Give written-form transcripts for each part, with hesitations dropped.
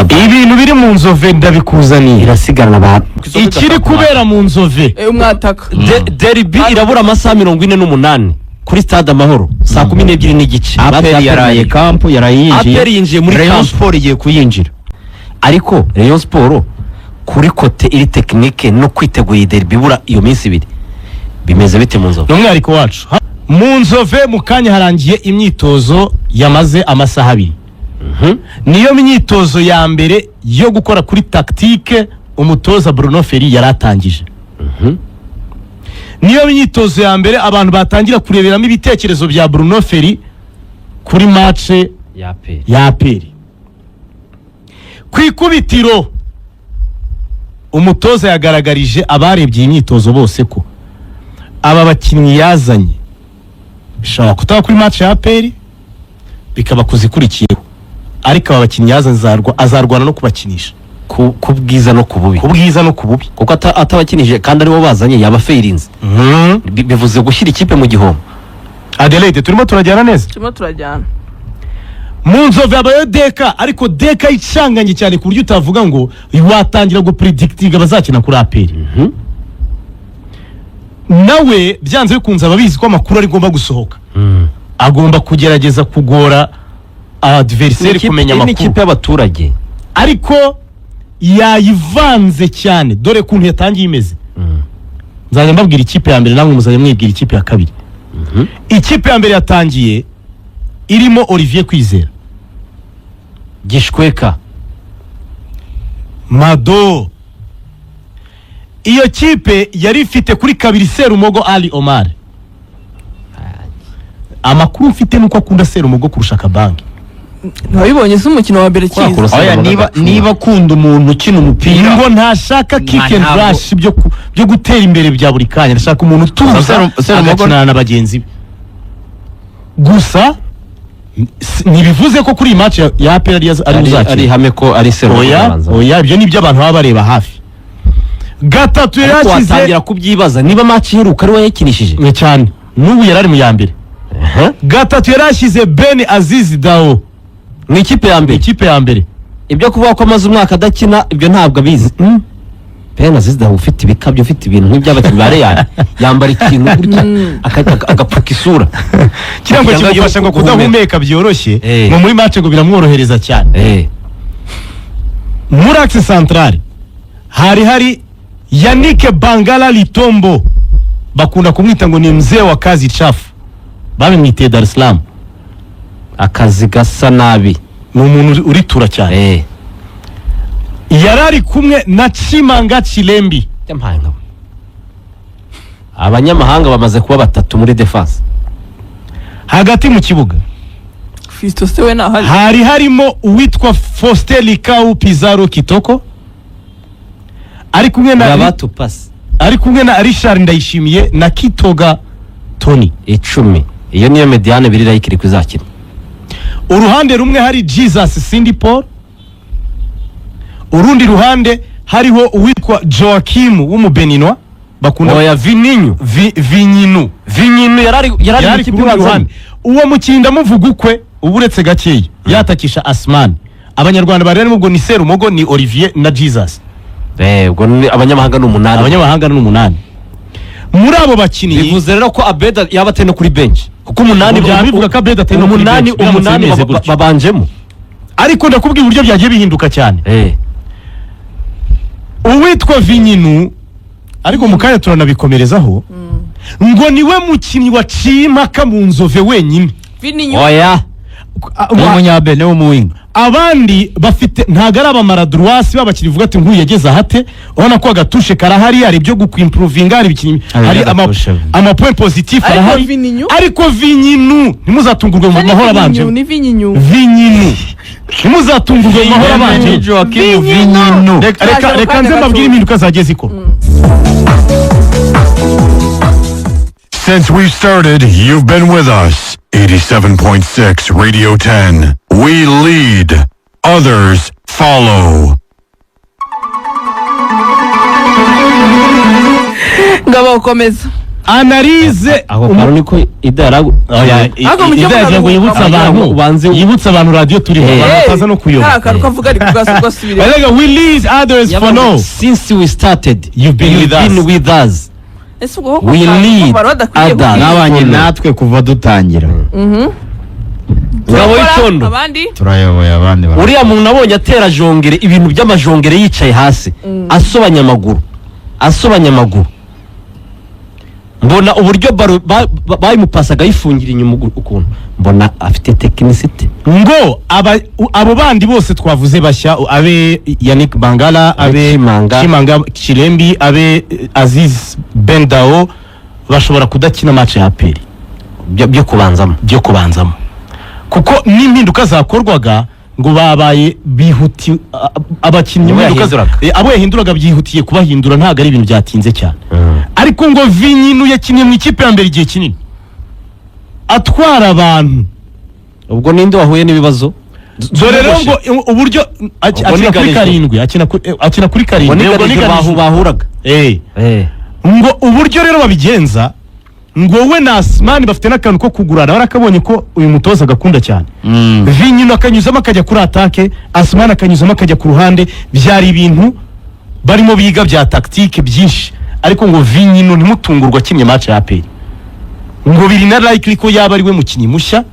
Ibintu biri mu Nzove ndabikuzaniye. Irasigarana abantu. Ikiri kubera mu Nzove. Umwataka. Derby irabura amasaha 48 kuri Stade Amahoro saa 12:30. APR yaraye camp, yaraye yinjiye. APR yinjiye muri Rayon camp. Sport igiye kuyinjira. Ariko Rayon Sport kuri côté iri technique no kwitegura iyi derby ibura iyo minsi 2, bimeze bite mu Nzove? Ni umwihariko wacu. Mu Nzove mu kanya harangiye imyitozo yamaze amasaha 2. Niyo myitozo ya mbere yo gukora kuri tactique umutoza Bruno Ferry yari atangije. Niyo myitozo ya mbere abantu batangira kureberamo ibitekerezo bya Bruno Ferry kuri match ya APR. Ya APR. Ku ikubitiro umutoza yagaragarije abarebye iyi myitozo bose ko aba bakinnyi yazanye bishobora kutaba kuri match ya APR, bikaba kuzikurikiyeho, ariko aba bakinnyi yazanye azarwana no kubakinisha. Ku bwiza no ku bubi. Ku bwiza no ku bubi. Kuko atabakinije kandi aribo bazanye yaba feyirinze. Bivuze gushyira ikipe mu gihombo. Adelaide, turimo turajyana neza? Turimo turajyana. Mu Nzove habayeho deka, ariko deka icanganye cyane ku buryo utavuga ngo watangira gupredikitinga abazakina kuri APR. Nawe byanze bikunze aba abizi ko amakuru ari agomba gusohoka, agomba kugerageza kugora adversaire kumenya Iyi ni amakuru. ikipe y'abaturage. Ariko yayivanze cyane. Dore ukuntu yatangiye imeze. Nzajya mbabwira ikipe ya mbere, namwe muzajya mwibwira ikipe ya kabiri. Ikipe ya mbere yatangiye irimo Olivier Kwizera. Gishweka. Mado. Iyo kipe yari ifite kuri kabiri Serumogo Ali Omar. Amakuru mfite nuko akunda Serumogo kurusha Kabange. Ntiwabibonye se umukino wa mbere Kwa kiza? kurasa- Oya, niba niba akunda umuntu ukina umupira Ngo ntashaka kick and rush byo gutera imbere bya buri kanya, ndashaka umuntu utuza Serumogo- agakinana na bagenzi be gusa. Ntibivuze ko kuri iyi match ya APR ari ari uzakina. Ihame ko ari Serumogo Oya. ubanza. Oya, ibyo ni byo abantu baba bareba hafi. Gatatu yari Ariko yashyize watangira kubyibaza niba match iheruka ari we yayikinishije. Ni cyane, n'ubu yari ari mu ya mbere. Gatatu yari yashyize Ben Aziz Dao. Mu ikipe ya mbere. Ikipe ya mbere. Ibyo kuvuga ko amaze umwaka adakina, ibyo ntabwo abizi. Ben Aziz Dao ufite ibikabyo, ufite ibintu nk'iby'abakinnyi ba Real, yambara ikintu gutya agapfuka isura. Kiriya ngo Kugira ngo kimufasha ngo guhumeka. kudahumeka byoroshye. Eh. Ngo muri match ngo biramworohereza cyane. Muri axe centrale hari Yannick Bangala Litombo, bakunda kumwita ngo ni mzee wa kazi chafu, babimwitiye Dar es Salaam. Akazi gasa nabi. Ni umuntu uritura cyane. Yari ari kumwe na Chimanga Chilembi. Yampaye nkawe. Abanyamahanga bamaze kuba batatu muri defense. Hagati mu kibuga Fiston se we ntahari? hari harimo uwitwa Faustin Likau Pizarro Kitoko, ari kumwe na Rabatu pasi. ari kumwe na Richard Ndayishimiye na Kitoga Tony. 10. Iyo niyo médiane biri rayikiri kuzakina. Uruhande rumwe hari Jesus Cindy Paul, urundi ruhande hariho uwitwa Joaquim w'umubeninwa bakunda Oya, Vininyu. Vinyinu. Vinyinu yarari Yari mu ku ikipe rundi ibanzamo. ruhande. Uwo mukinnyi ndamuvuga ukwe uba uretse gakeya yatakisha Asman. Abanyarwanda bari barimo ubwo ni Serumogo, ni Olivier na Jesus. Ubwo abanyamahanga ni umunani. Abanyamahanga ni umunani muri abo bakinnyi. Bivuze rero ko Abeda yaba atari no kuri bench, kuko umunani Ubu byaba bivuga ko Abeda atari no kuri umunani bench, biramutse umunani bimeze gutyo. babanjemo. Ariko ndakubwira uburyo byagiye bihinduka cyane. Uwitwa Vinyinu, ariko mu kanya turanabikomerezaho, ngo niwe mukinnyi waciye impaka mu Nzove wenyine. Vininyu. Oya. Ni umunyabene w'umuwinga. Abandi bafite ntabwo ari abamaradurwasi b'abakinnyi uvuga ati nk'uyu yageze ahate. Urabona ko agatouche karahari, hari ibyo gukwimprovinga, hari ibikinnyi Hari hari agatouche. Amapoint positif Ariko arahari. Vininyu? Ariko Vinyinu, ntimuzatungurwe mu Ni mahoro Vininyu, abanjemo. ni Vinyinyu. Vinyinu, ntimuzatungurwe mu mahoro abanjemo. Joaquim Vinyinu. Vinyinu. Reka Turaje mu reka kanya nze gato. mbabwire impinduka zagiye zikorwa. Since we started, you've been with us. 87.6 Radio 10. We lead, others follow. Ngabo, komeza. Analyse. Aho kantu niko idara. Ahubwo mujye Idagira ngo yibutse munaruhuka. abantu, yibutse abantu radiyo turiho, abantu bataza no kuyoba. Nta kantu kavuga ariko ubwasubire. Erega we lead, others follow. Since we started, You've been with us. Been with us. Ese ubwo koko We lead bari badakwiye others. kubwira? Mwabanye natwe kuva dutangira. Ngabo y'icondo. Abandi. Turayoboye abandi Uriya muntu abonye atera jongere, ibintu by'amajongere, yicaye hasi asobanya amaguru, asobanya amaguru, mbona uburyo baro bayimupasaga ayifungira inyuma ukuntu mbona afite technicité. Ngo abo bandi bose twavuze bashya, abe Yannick Bangala, abe Chimanga. Chimanga Chirembi, abe Aziz Bendao, bashobora kudakina match ya APR byo kubanzamo. Byo kubanzamo, kuko n'impinduka zakorwaga ngo babaye bihuti abakinnyi Abo impinduka yahinduraga. Abo yahinduraga byihutiye kubahindura, ntabwo ari ibintu byatinze cyane. Ariko ngo Vinyinu yakiniye mu ikipe ya mbere igihe kinini, atwara abantu. Ubwo ninde wahuye n'ibibazo? Dore rero ngo uburyo Ubwo ni akina kuri Ganijuru. karindwi, akina kuri Ubwo karindwi. ni Ubwo ni Ganijuru Ganijuru. bahuraga. Ngo uburyo rero babigenza, ngo we na Asmani bafite n'akantu ko kugurana, barakabonye ko uyu mutoza agakunda cyane. Vinyino akanyuzamo akajya kuri attaque, Asmani akanyuzamo akajya ku ruhande. Byari ibintu barimo biga bya tactique byinshi, ariko ngo Vinyino ntimutungurwa akinnye match ya APR. Ngo biri na likely ko yaba ari we mukinnyi mushya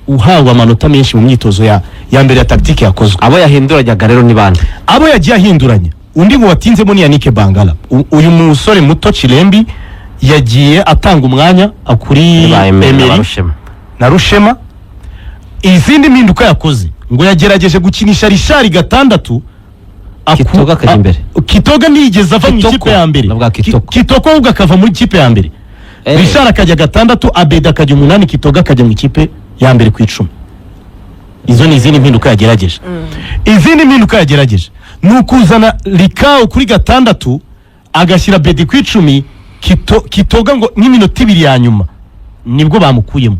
uhawe amanota menshi mu myitozo ya mbere ya tactique yakozwe. Abo yahindurajyaga rero ni bande? Abo yagiye ahinduranya, undi ngo watinzemo ni Yannick Bangala. Uyu musore muto Chirembi yagiye atanga umwanya kuri Ba Emery na Emery ba Rushema. Na Rushema. Izindi mpinduka yakoze, ngo yagerageje gukinisha Richard gatandatu. Kitoga akajya imbere. Kitoga ntiyigeze ava mu Kitoko. ikipe ya mbere. Navuga Kitoko. Kitoko ahubwo akava muri ikipe ya mbere. Richard akajya gatandatu, Abedi akajya umunani, Kitoga akajya mu ikipe ya mbere ku 10. Izo ni izindi mpinduka yagerageje. Izindi mpinduka yagerageje ni ukuzana Rikawu kuri gatandatu, agashyira Bedi ku 10. Kitoga ngo nk'iminota 2 ya nyuma nibwo bamukuyemo.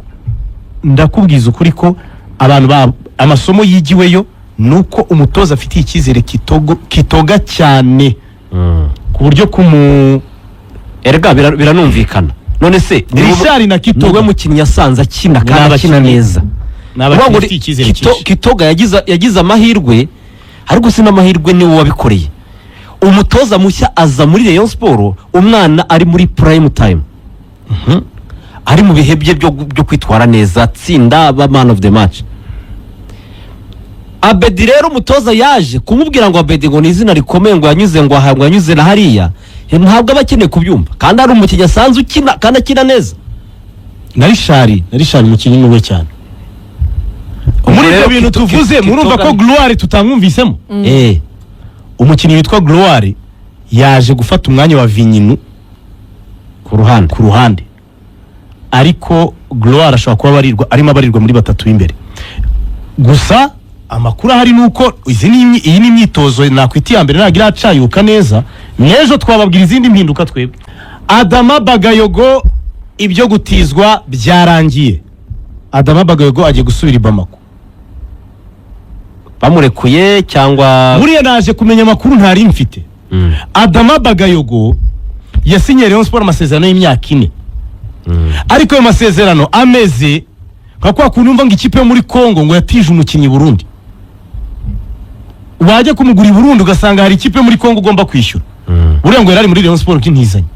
Ndakubwiza ukuri ko abantu ba amasomo yigiweyo ni uko umutoza afitiye icyizere Kitoga cyane, ku buryo kumu Erega biranumvikana. None se Richard na Kitoga niwe mukinnyi yasanze akina kandi akina abakinnyi. neza. Ni abakinnyi Uvuga ngo bafitiye icyizere cyinshi. Kitoga yagize amahirwe, ariko si n'amahirwe, niwe wabikoreye. Umutoza mushya aza muri Rayon Sport, umwana ari muri prime time, ari mu bihe bye byo kwitwara neza, atsinda, aba man of the match. Abedi rero umutoza yaje kumubwira ngo Abedi ngo ni izina rikomeye, ngo yanyuze ngo aha, ngo yanyuze na hariya, ntabwo aba akeneye kubyumva kandi ari umukinnyi asanzwe ukina kandi akina neza. Na Richard umukinnyi ni we cyane muri Rero ibyo bintu tuvuze. Murumva ko Gloire tutamwumvisemo. Umukinnyi witwa Gloire yaje gufata umwanya wa Vinyinu ku ruhande. Ku ruhande, ariko Gloire ashobora kuba abarirwa, arimo abarirwa muri batatu b'imbere. Gusa amakuru ahari ni uko iyi ni imyitozo nakwita iya mbere, ntabwo iracayuka neza. N'ejo twababwira izindi mpinduka. Twebwe Adama Bagayogo, ibyo gutizwa byarangiye. Adama Bagayogo agiye gusubira i Bamako. Bamurekuye cyangwa? Buriya naje kumenya amakuru ntari mfite. Adama Bagayogo yasinyiye Rayon Sport amasezerano y'imyaka 4, ariko ayo masezerano ameze nka kwa kuntu numva ngo ikipe yo muri Congo ngo yatije umukinnyi i Burundi, wajya kumugura i Burundi ugasanga hari ikipe yo muri Congo ugomba kwishyura. Buriya ngo yari ari muri Rayon Sport nk'intizanyo.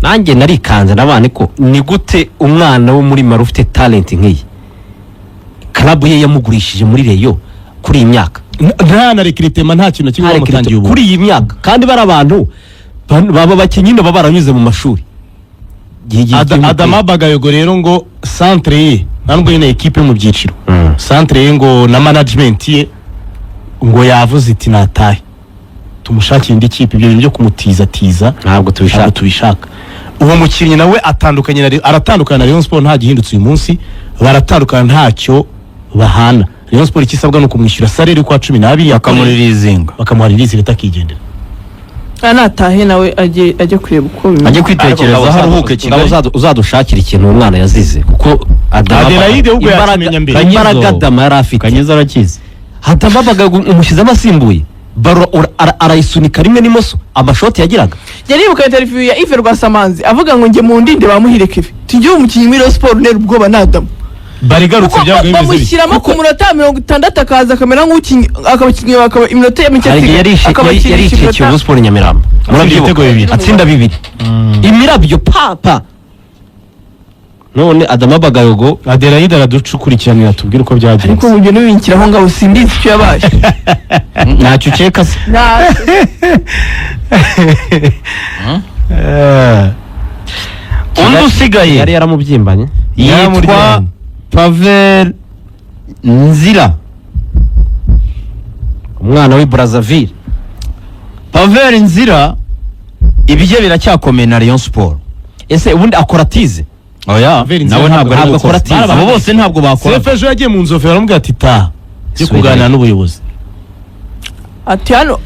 Nanjye narikanze nabane ko ni gute umwana wo muri Mali ufite talent nk'iyi, club ye yamugurishije muri Rayon kuri iyi myaka? Nta na recrutement, nta kintu na kimwe Nta bamutangiye recrutement ubu. Kuri iyi myaka, kandi bari abantu baba bakinnyi baba baranyuze mu mashuri. Igihe cy'umupira. Adama Bagayogo rero ngo centre ye, nta nubwo nyine ekipe yo mu byiciro, centre ye ngo na management ye ngo yavuze iti natahe tumushakire indi kipe, ibyo bintu byo kumutizatiza Ntabwo ntabwo tubishaka. tubishaka. Uwo mukinnyi nawe atandukanye na aratandukana na Rayon Sport nta gihindutse. Uyu munsi baratandukana, ntacyo bahana. Rayon Sport ikisabwa ni ukumwishyura salaire kwa 12 Bakamuririzinga. Bakamuha release leta akigendera. Natahe nawe ajye kureba uko bimeze. Ajye kwitekerezaho, aruhuke Ngabo Kigali. Uzadushakira ikintu uwo mwana yazize, kuko Adelaide ahubwo yakimenya mbere. imbaraga Kanyezo. Adama yari afite. Kanyezo arakizi. Adama Bagayogo umushyizemo asimbuye. Ballon arayisunika rimwe n'imoso, amashoti yagiraga. Njya nibuka interview ya Yves Rwasamanzi avuga ngo njye mu ndinde bamuhire Kevin, tujye umukinnyi muri Rayon Sport untera ubwoba ni Adamu. Barigarutse. Kuko Byabaga bimeze bite? Bamushyiramo ku munota 60, akaza akamera nk'ukinnyi, akabakinnyi bakaba iminota ya mike Hari igihe akabakinisha yariciye iminota. Kiyovu Sport i Nyamirambo, murabyibuka? Ibitego bibiri. Atsinda bibiri, imirabyo papa. None Adama Bagayogo. Adelaide araducukurikiranira, tubwire uko byagenze. Ariko mu byo n'ibinkira aho ngaho, simbizi icyo yabaye. Ntacyo ukeka se? Undi usigaye Yari yaramubyimbanye. yitwa Yaramuryamye. Pavel Nzira. Umwana w'i Brazzaville. Pavel Nzira ibye biracyakomeye na Rayon Sport. Ese ubundi akora tize? Oya. Pavel Nzira Nawe ntabwo ari ntabwo gukora. akora tize. Abo bose ntabwo bakora. Sefu ejo yagiye mu nzovu, baramubwira ati taha ujye Sweden. kuganira n'ubuyobozi. Ati hano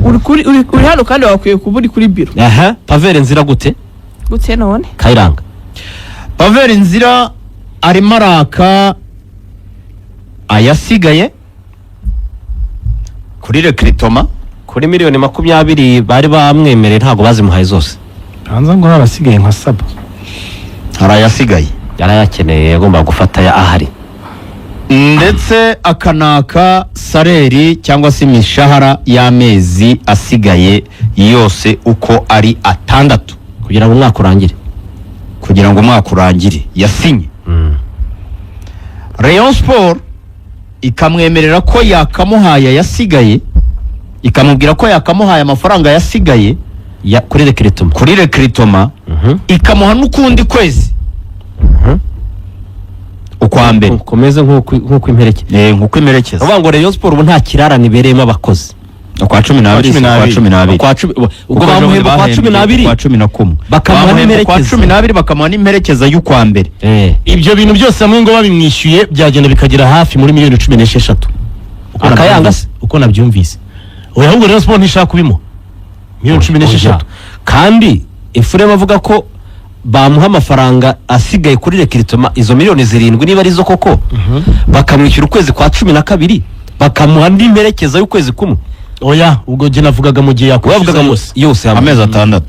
uri uri hano kandi wakwiye kuba uri kuri biro. Aha Pavel Nzira gute? Gute none? Kayiranga. Pavel Nzira arimo araka ayasigaye kuri recrutement. Kuri miliyoni 20 bari bamwemereye, ntabwo bazimuhaye zose. Hanze ngo harasigaye nka 7. Hari ayasigaye. Yarayakeneye, yagombaga gufata aya ahari. Ndetse akanaka salaire cyangwa se imishahara y'amezi asigaye yose uko ari 6. Kugira ngo umwaka urangire. Kugira ngo umwaka urangire yasinye. Rayon Sport ikamwemerera ko yakamuhaye ayasigaye, ikamubwira ko yakamuhaye amafaranga yasigaye Ya, kuri recrutement. Kuri recrutement, ikamuha n'ukundi kwezi, ukwa mbere. Komeze nk'uko impereke. Nk'uko imerekeza. Uvuga ngo Rayon Sport ubu nta kirarane ibereyemo abakozi. Ukwa 12. Ukwa Ukwa 12. Ukwa cumi, ubwo Kuko bamuhemba ukwa bahembwe 12. ukwa 11. Bakamuha Bamuhemba ukwa n'imperekeza. 12, bakamuha n'imperekeza y'ukwa mbere. Ibyo bintu byose hamwe ngo babimwishyuye byagenda bikagera hafi muri miliyoni 16. Uko Akayanga nabyumvise. se? Uko nabyumvise, oya, ahubwo Rayon Sport ntishaka kubimuha miliyoni 16. Kandi Efuremu avuga ko bamuha amafaranga asigaye kuri recrutement, izo miliyoni 7 niba arizo koko, bakamwishyura ukwezi kwa 12, bakamuha n'imperekeza y'ukwezi kumwe. Oya, ubwo jye navugaga mu gihe yakwishyuza Wavugaga yose. yose hamwe. Amezi 6.